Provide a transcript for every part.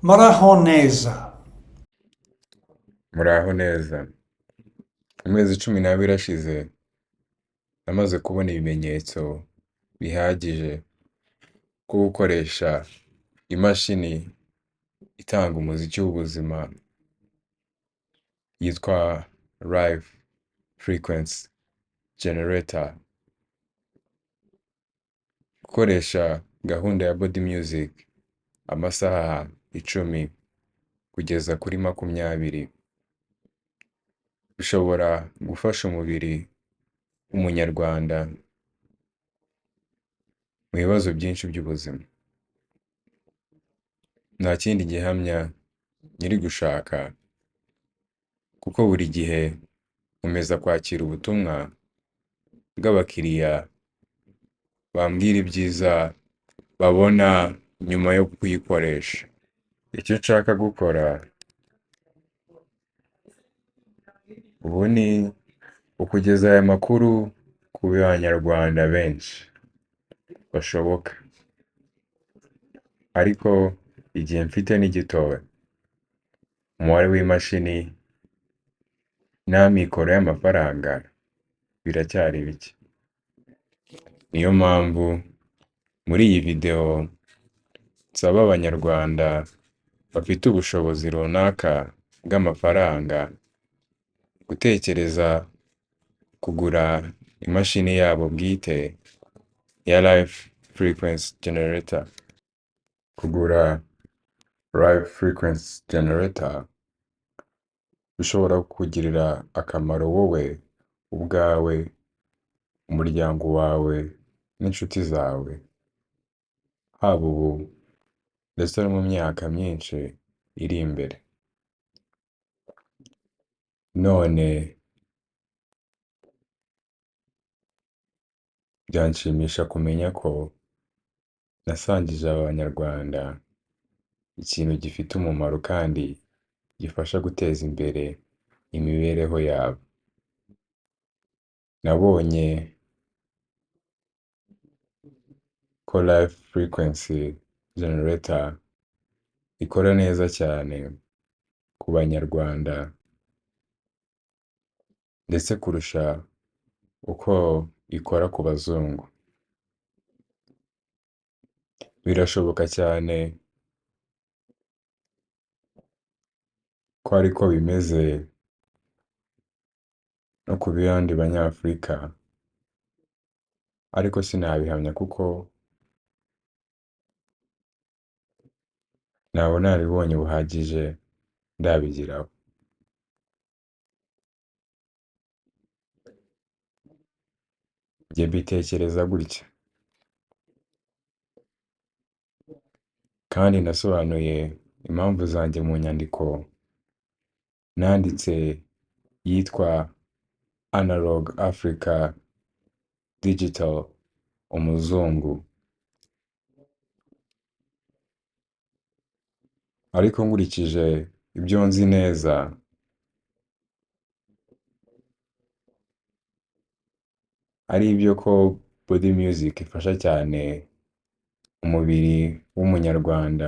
Muraho neza. Muraho neza. Amezi 12 ashize, namaze kubona ibimenyetso bihagije ko gukoresha imashini itanga umuziki w'ubuzima yitwa Life Frequency Generator. Gukoresha gahunda ya Body Music amasaha 10 kugeza kuri 20 bishobora gufasha umubiri w'umunyarwanda mu bibazo byinshi by'ubuzima. Nta kindi gihamya nyiri gushaka kuko buri gihe nkomeza kwakira ubutumwa bw'abakiriya bambwira ibyiza babona nyuma yo kuyikoresha. Icyo nshaka gukora ubu ni ukugeza aya makuru ku banyarwanda benshi bashoboka, ariko igihe mfite ni gitoya. Umubare w'imashini n'amikoro y'amafaranga biracyari bike. Niyo mpamvu muri iyi videwo nsaba abanyarwanda bafite ubushobozi runaka bw'amafaranga gutekereza kugura imashini yabo bwite ya Life Frequency Generator. Kugura Life Frequency Generator bishobora kukugirira akamaro wowe ubwawe, umuryango wawe n'inshuti zawe, haba ubu ndetse no mu myaka myinshi iri imbere. None byanshimisha kumenya ko nasangije abanyarwanda ikintu gifite umumaro kandi gifasha guteza imbere imibereho yabo. Nabonye ko Life Frequency Generator ikora neza cyane ku banyarwanda ndetse kurusha uko ikora ku bazungu. Birashoboka cyane ko ariko bimeze no ku bandi banyafurika, ariko sinabihamya kuko nta bunararibonye buhagije ndabigiraho. Njye mbitekereza gutya kandi nasobanuye impamvu zanjye mu nyandiko nanditse yitwa Analog Africa Digital Umuzungu. Ariko nkurikije ibyo nzi neza, ari ibyo ko Body Music ifasha cyane umubiri w'umunyarwanda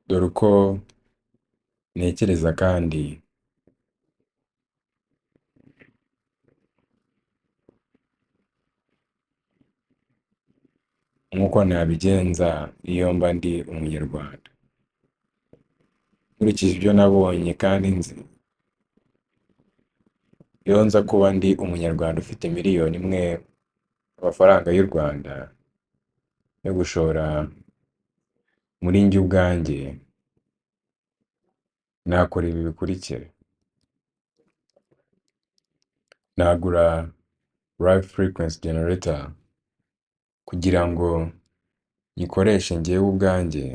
dore uko ntekereza kandi nk'uko nabigenza iyo mba ndi umunyarwanda. Nkurikije ibyo nabonye kandi nzi, iyo nza kuba ndi umunyarwanda ufite miliyoni 1 y'amafaranga y'u Rwanda yo gushora muri njye ubwanjye, nakora ibi bikurikira: nagura Life Frequency Generator kugira ngo nyikoreshe njyewe ubwanjye,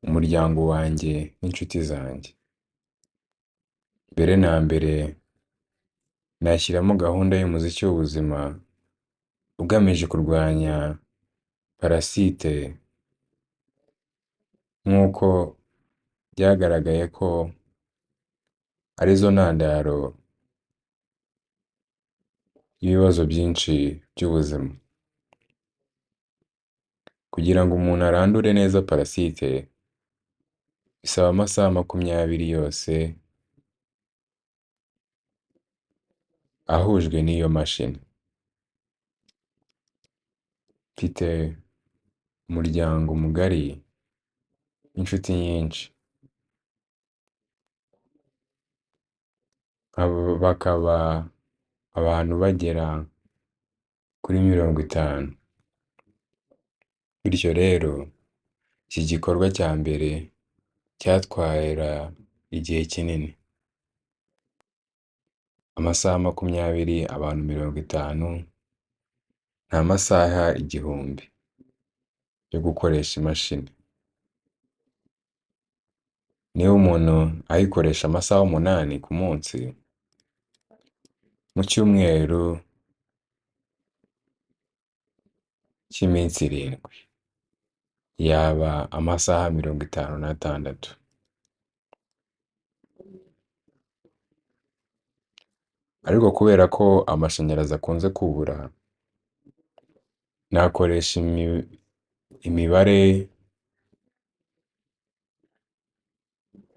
umuryango wanjye n'inshuti zanjye. Mbere na mbere nashyiramo gahunda y'umuziki w'ubuzima ugamije kurwanya parasite nk'uko byagaragaye ko arizo ntandaro y'ibibazo byinshi by'ubuzima. Kugira ngo umuntu arandure neza parasite, bisaba amasaha 20 yose ahujwe n'iyo mashini. Mfite umuryango mugari n'inshuti nyinshi, bakaba abantu bagera kuri 50. Bityo rero iki gikorwa cya mbere cyatwara igihe kinini. Amasaha 20, abantu 50, ni amasaha 1000 yo gukoresha imashini. Niba umuntu ayikoresha amasaha 8 ku munsi, mu cyumweru cy'iminsi 7, yaba amasaha 56. Ariko kubera ko amashanyarazi akunze kubura, nakoresha imibare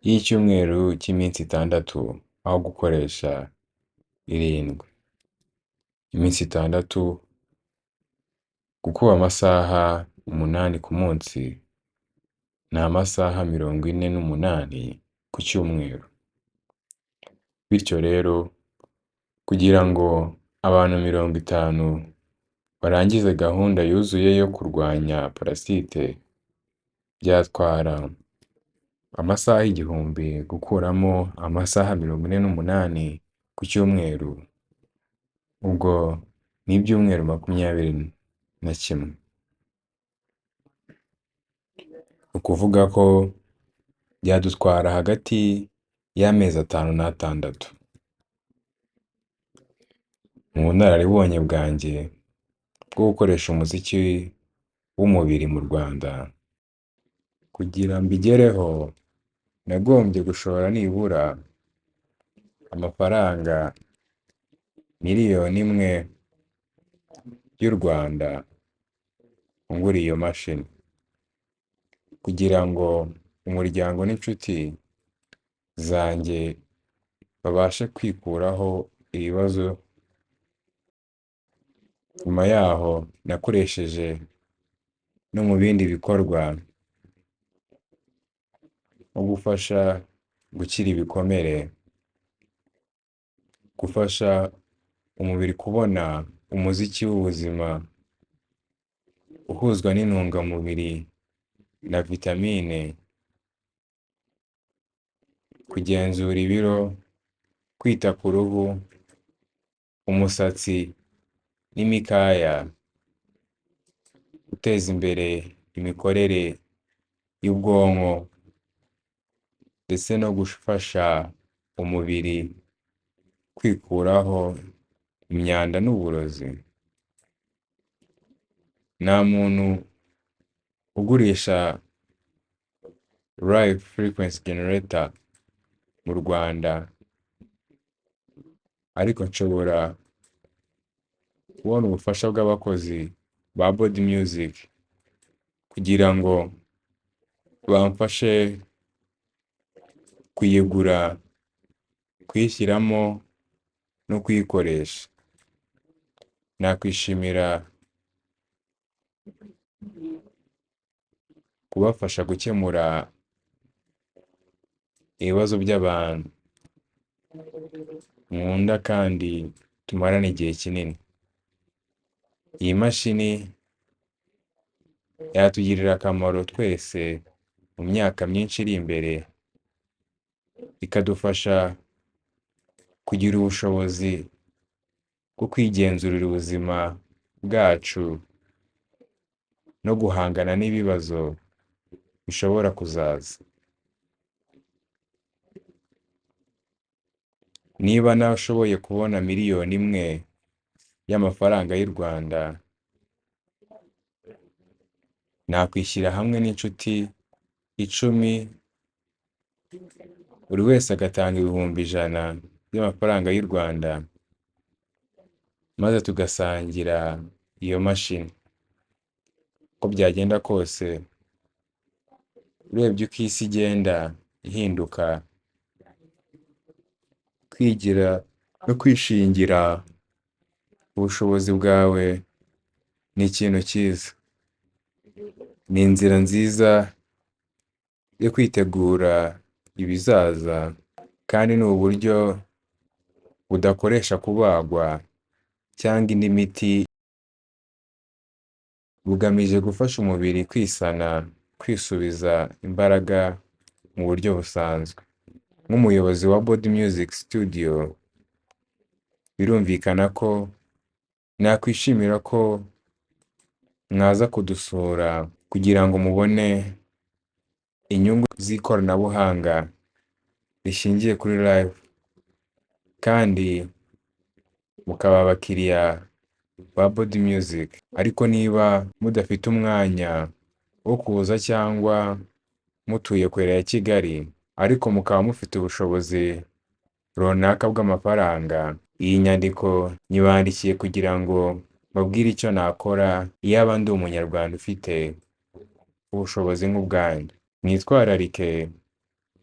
y'icyumweru cy'iminsi 6 aho gukoresha 7. Iminsi 6 gukuba amasaha 8 ku munsi, ni amasaha 48 ku cyumweru. Bityo rero kugira ngo abantu 50 barangize gahunda yuzuye yo kurwanya parasite, byatwara amasaha 1000 gukuramo amasaha 48 ku cyumweru, ubwo ni ibyumweru 21. Ni ukuvuga ko byadutwara hagati y'amezi 5 na 6. Mu bunararibonye bwanjye bwo gukoresha umuziki w'umubiri mu Rwanda, kugira mbigereho nagombye gushora nibura amafaranga 1 miliyoni y'u Rwanda ngura iyo mashini, kugira ngo umuryango n'inshuti zanjye babashe kwikuraho ibibazo. Nyuma yaho nakoresheje no mu bindi bikorwa nko gufasha gukira ibikomere, gufasha umubiri kubona umuziki w'ubuzima uhuzwa n'intungamubiri na vitamine, kugenzura ibiro, kwita ku ruhu, umusatsi n'imikaya, guteza imbere imikorere y'ubwonko ndetse no gufasha umubiri kwikuraho imyanda n'uburozi. Nta muntu ugurisha Live Frequency Generator mu Rwanda, ariko nshobora kubona ubufasha bw'abakozi ba Body Music kugira ngo bamfashe kuyigura, kuyishyiramo no kuyikoresha. Nakwishimira kubafasha gukemura ibibazo by'abantu nkunda kandi tumarana igihe kinini. Iyi mashini yatugirira akamaro twese mu myaka myinshi iri imbere, ikadufasha kugira ubushobozi bwo kwigenzurira ubuzima bwacu no guhangana n'ibibazo bishobora kuzaza. Niba nashoboye kubona 1 miliyoni y'amafaranga y'u Rwanda, nakwishyira hamwe n'inshuti 10, buri wese agatanga 100,000 by'amafaranga y'u Rwanda, maze tugasangira iyo mashini. Uko byagenda kose, urebye uko isi igenda ihinduka, kwigira no kwishingira ubushobozi bwawe ni ikintu cyiza. Ni inzira nziza yo kwitegura ibizaza kandi ni uburyo budakoresha kubagwa cyangwa indi miti, bugamije gufasha umubiri kwisana, kwisubiza imbaraga mu buryo busanzwe. Nk'umuyobozi wa Body Music Studio, birumvikana ko nakwishimira ko mwaza kudusura kugira ngo mubone inyungu z'ikoranabuhanga rishingiye kuri live kandi mukaba abakiriya ba Body Music. Ariko niba mudafite umwanya wo kuza cyangwa mutuye kure ya Kigali ariko mukaba mufite ubushobozi runaka bw'amafaranga, iyi nyandiko nyibandikiye kugira ngo mbabwire icyo nakora iyaba ndi umunyarwanda ufite ubushobozi nk'ubwanyu. Mwitwararike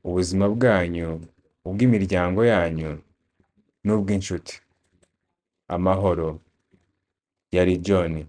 ubuzima bwanyu, ubw'imiryango yanyu n'ubw'inshuti. Amahoro. Yari John.